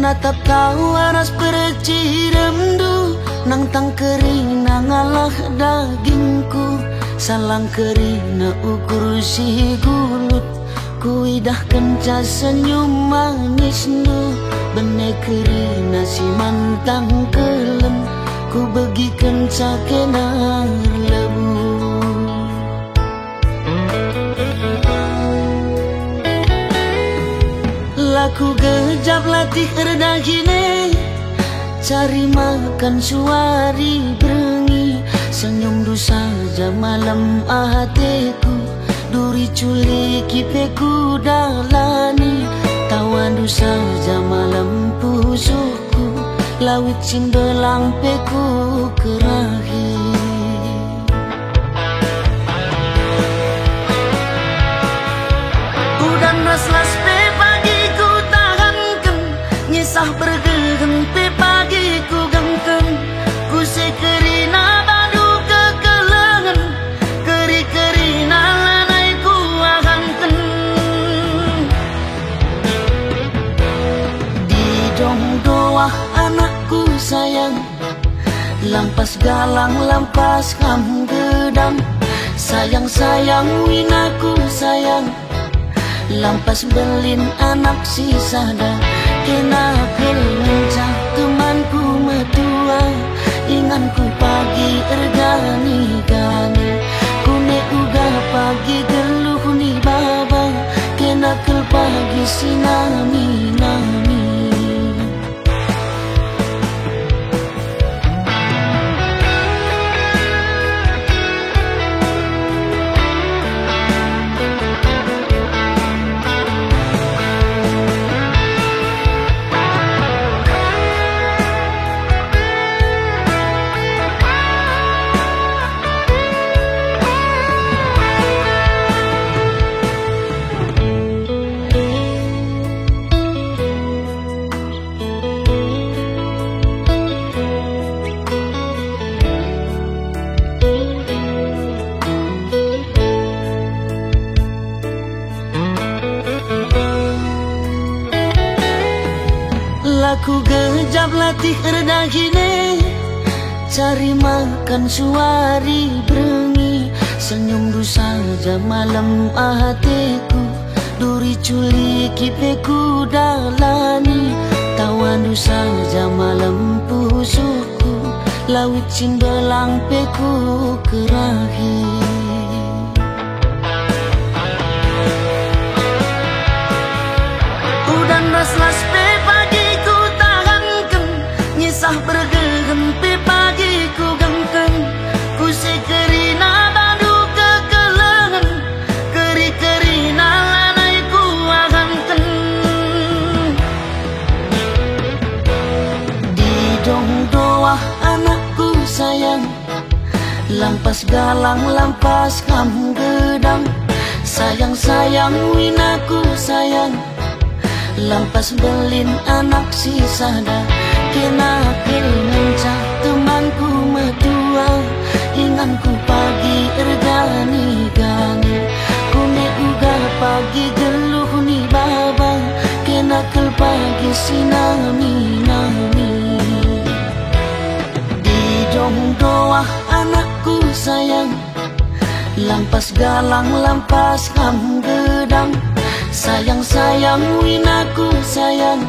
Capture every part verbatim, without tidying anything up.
Natap tau aras perciremndu, nangtang kerina ngalah dagingku, salang kerina ukur si gulut. Kuidahkenca senyum manisndu, bene kerina si mantang kelem, kubegikenca kena erlebuh. La kugejap latih erdahin e, cari makan suari berngi, senyumndu saja malem ateku, duri culiki pe kudalani, tawandu saja malem pusuh ku, lawit si mbelang pe kukerahi. Udan ras las pe pagi kutahanken, ngisah bergehen pe pagi kugengken, kuse kerina bandu kekelengen, keri-kerina lanai kuahanken. Didong doah anakku sayang, lampas galang lampas kam gedang. Sayang, sayang, winaku sayang, lampas mbelin anak si sada. Kena kal ngenca temanku metua, inganku pagi ergani-gani. Kune uga pagi geluh ni baba, kena kal pagi si nami-nami. La kugejap latih erdahin e, cari makan suari berngi, senyumndu saja malem ateku. Duri culiki pe kudalani, tawandu saja malem pusuhku, lawit si mbelang pe kukerahi. Udan ras las pe pagi kutahanken, ngisah bergehen pe pagi kugengken, kuse kerina bandu kekelengen, keri-kerina lanai kuahanken. Didong doah anakku sayang, lampas galang lampas kam gedang. Sayang, sayang, winaku sayang, lampas mbelin anak si sada. Kena kal ngenca temanku metua, inganku pagi ergani-gani. Kune uga pagi geluh ni baba, kena kal pagi si nami-nami. Didong doah anakku sayang, lampas galang lampas kam gedang. Sayang, sayang, winaku sayang,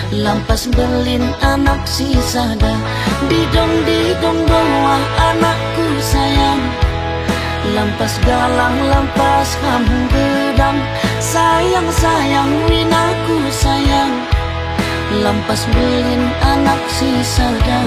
lampas mbelin anak si sada. Didong, didong doah anakku sayang, lampas galang lampas kam gedang. Sayang, sayang, winaku sayang, lampas mbelin anak si sada.